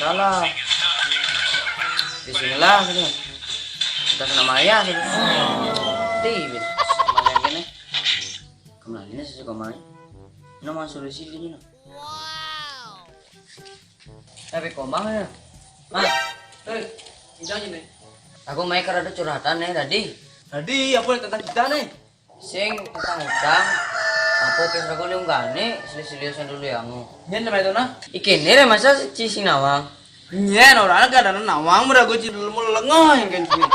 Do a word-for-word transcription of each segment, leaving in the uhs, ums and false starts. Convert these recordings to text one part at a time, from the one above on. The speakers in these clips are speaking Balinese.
Salah. Di sinilah gitu. Kita kena maya gitu. Ti, gitu. Kembali yang kene. Kembali ini sesuai kembali. Ini mau solusi ini, no. Tapi komang ya. Mas, eh, ini aja nih. Aku mau kerja curhatan nih tadi. Tadi apa yang tentang kita nih? Sing tentang utang. Apa kira aku ni unggane, silih-silih sing dulu ya, mu. Nyen sama itu, nah? Iki ni re masa si sing nawang. Nyen, orang ada nawang, meragu ci dulu mau lengah yang kan sini.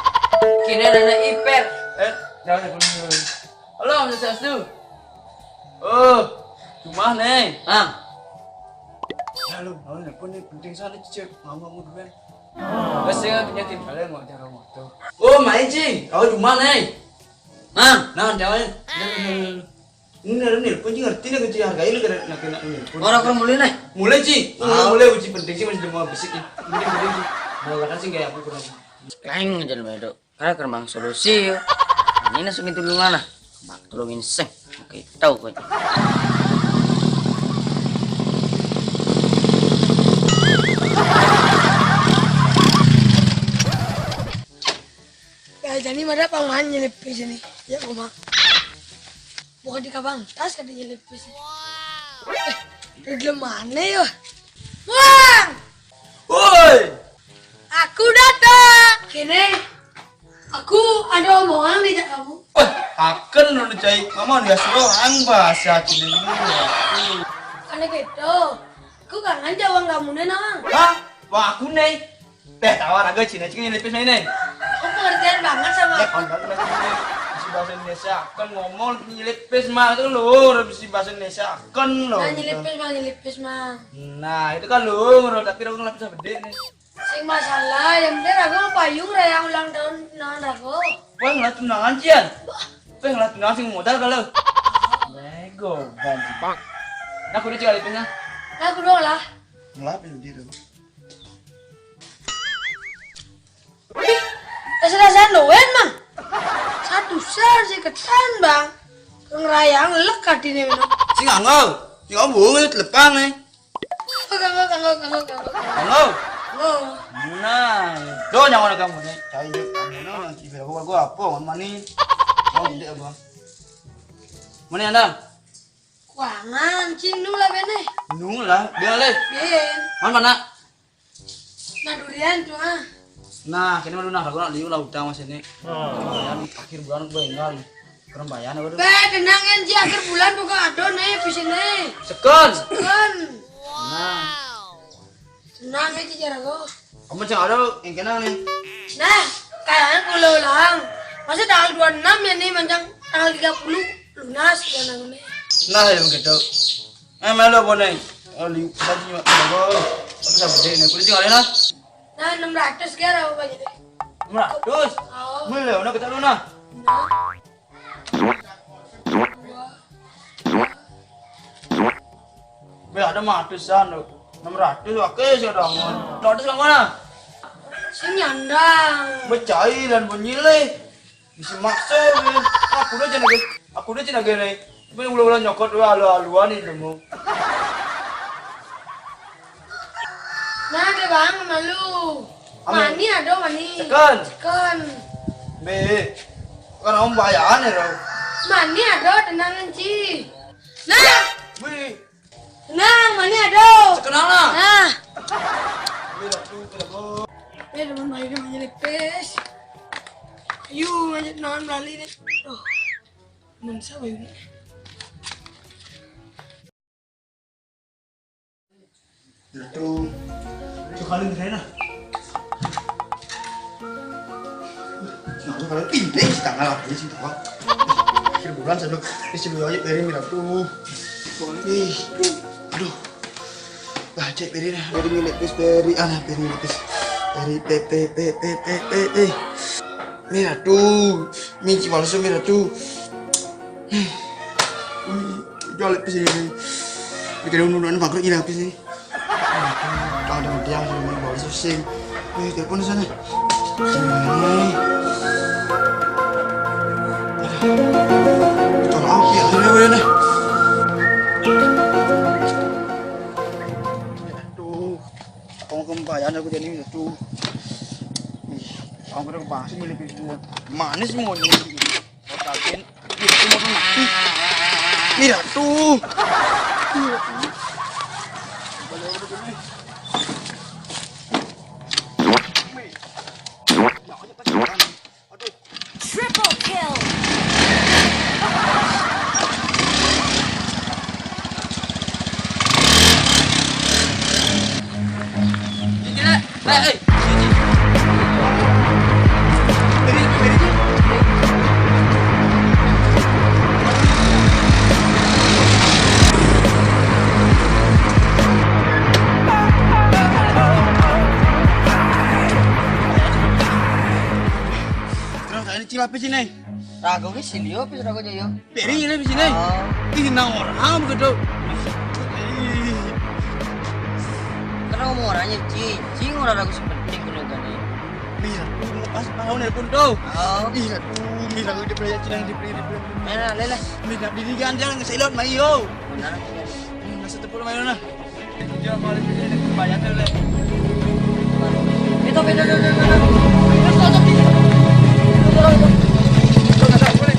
Kini ada iper. Eh, jangan dulu. Halo, Mas Sastu. Oh, cuma nih. Ah. Halo, halo, nelpon nih, penting sana, cek. Mama mau duluan. Wes ya, punya tim kalian mau cara motor. Oh, main, Ci. Kau cuma nih. Nah, nah, jangan. Ini ada nelpon, Ci, ngerti nih, Ci, harganya nih, kena, kena, kena nelpon. Orang, orang mulai nih. Mulai, Ci. Mulai, mulai, Ci, penting, Ci, masih mau bisik, Ci. Penting, penting, Ci. Mau kata sih, kayak aku kurang. Kleng aja lu, Edo. Karena kembang solusi, yo. Ini langsung itu dulu mana? Bang, tolongin seng. Oke, tahu kok. Ya, jadi mana paman nyelip di sini? Ya, Oma. Bukan di kabang, tas kan nyelip di sini. Eh, di dalam mana ya? Wang! Woi! Aku datang! Kene, aku ada omongan nih, Cak, kamu. Wah, akan lu cai. Mama dia suruh ang bahasa Cina dulu. Aneh gitu. Aku kangen jawang kamu nih, Nang. Hah? Wah, aku nih. Teh, tawar agak Cina, Cina nyelipis nih, nih. Aku pengertian banget sama. Ya, kontol lah, Cina. Bisa bahasa Indonesia, kan ngomong nyelipis mah, itu lho, bisa bahasa Indonesia, kan lho. Nah, nyelipis mah, nyelipis mah. Nah, itu kan lho, tapi aku nggak bisa bedek nih. Sing masalah, yang penting aku mau payung raya ulang tahun nangan aku. Wah, ngeliat tunangan, Cian. Wah, ngeliat tunangan sing modal kalau. Nego, banci. Nah, aku udah cek alipnya. Nah, aku doang lah. Ngelap ya gitu. Ih, rasa-rasaan doang, Mang. Satu sel sih ketan, Bang. Ngerayang lek katine, Mang. Sing angel. Sing angel, lepang nih. Kanggo, kanggo, kanggo, kanggo. Halo. Halo. Nah, do nyawa kamu nih. Cai deh, kamu nah, nanti biar gua, gua apa, mana nih? Mau gede apa? Mana anda? Kuangan, cing nu lah bene. Nu lah, biar leh. Bien. Mana, mana? Nah, durian tuh ah. Nah, kini mana, nah, aku nak liu lah utang mas ini. Bayar akhir bulan gue enggak nih. Kurang bayar apa tuh? Be, tenang, Enji, akhir bulan buka ado nih, bisa nih. Second. Second. Nah. Tenang, Enji, cara kau. Kamu cek ada yang kena nih. Nah, kayaknya kalau ulang. Masa tanggal dua enam ya nih, manjang tanggal tiga puluh lunas ya nang nih. Nah, yang gitu. Eh, melo apa nih? Oh, liu tadi cuma apa? Tapi sama deh, nih, kulit tinggal lah. Nah, enam ratus kira apa aja deh. Enam ratus? Oh. Mulai, udah kita lu nah. Nah. Be, ada mah atusan lo. Enam ratus, oke, sih dong. Enam ratus yang mana? Sing nyandang. Becai dan benyilih. Bisa maksa, be. Aku udah cina, aku udah cina gini. Tapi yang ulah-ulah nyokot, wah, alu-aluan itu mau. Nah, deh, Bang, malu. Amin. Mani ada, mani. Second. Second. Be, kan om bayaan ya, Bang. Mani ada, tenang, Enci. Nah. Wih. Tenang, mani ada. Second lah. Nah. Be, tuh, kenapa? Be, teman baik namanya Lepes. Ayo, lanjut naon balik deh. Tuh. Teman siapa ini? Itu, itu kali ini lah. Nah, itu kali ini sih tanggal apa sih, tanggal? Akhir bulan, sadu. Ini sih aja, Peri, mira tuh. Ih, aduh. Bah, cek Peri dah, Peri milik pis Peri, alah, Peri milik pis Peri, pe, pe, pe, pe, pe, pe, pe. Mira tuh, minci palsu, mira tuh. Hmm. Jual pis ini. Bikin undang-undang bangkrut gila pis ini. Kalau ada yang mau bawa susing. Eh, telepon di sana. Sini. Tolong aku ya, ini gue nih. Aduh, aku mau kembali. Pasti milih Facebook. Manis mau ini. Kotakin. Itu mau mati. Mira tuh. Triple kill. Terus ini cilap sini. Rago ki silio pis rago joyo. Peri ini di sini. Oh. Ih, nang orang begitu. Ih. Kenapa mau orangnya cicing orang aku sepenting kena gani. Mira, aku pas mau nelpon tuh. Oh. Ih, aduh, Mira, aku dipelajari Cina, dipelajari, dipelajari. Mana, lele. Mira, diri ganjang ngeselot mayo. Benar. Hmm, masa tepul mayo nah. Itu beda, beda, beda, beda. Terus tutup di sini. Tutup, tutup. Tutup, tutup.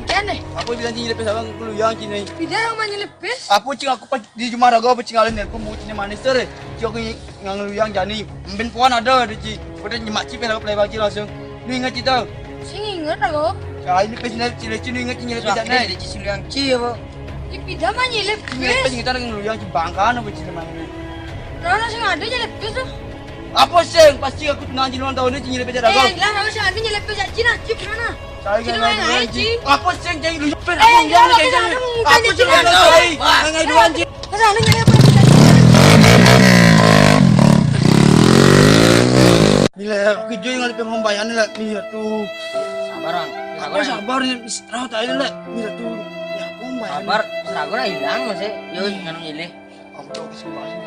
Kene. Apa bilang cing lepis abang lu yang cing ni? Beda orang main lepis. Apa cing aku pas di rumah raga apa cing alin nelpon mau cing manis ter. Cing aku ngang lu yang jani. Mben puan ada di cing. Udah nyemak cing pelak pelak bagi langsung. Lu ingat cing tau? Sing ingat aku. Kali ini pes net cing cing ingat cing lepis net. Di cing yang cing apa? Ipida mah nyilip. Ini apa cerita dengan lu yang Jepang kan apa cerita mana ini? Rana sing ada nyilip tuh. Apa sing pasti aku tunang di luar tahun ini nyilip aja dagang. Eh, lah rana sing ada nyilip aja Cina cip mana? Saya nggak ada Cina. Apa sing jadi lu nyepet? Eh, yang kayak apa sih lu tahu? Nggak ada anjing. Masa ada nyilip. Bila aku kerja yang ada pembayarnya lah, lihat tuh. Sabar, Bang. Aku sabar nih, istirahat aja lah. Mira tuh, ya aku main. Sabar, sabar hilang masih. Yo, nganu nyilih. Aku tuh habis kembali.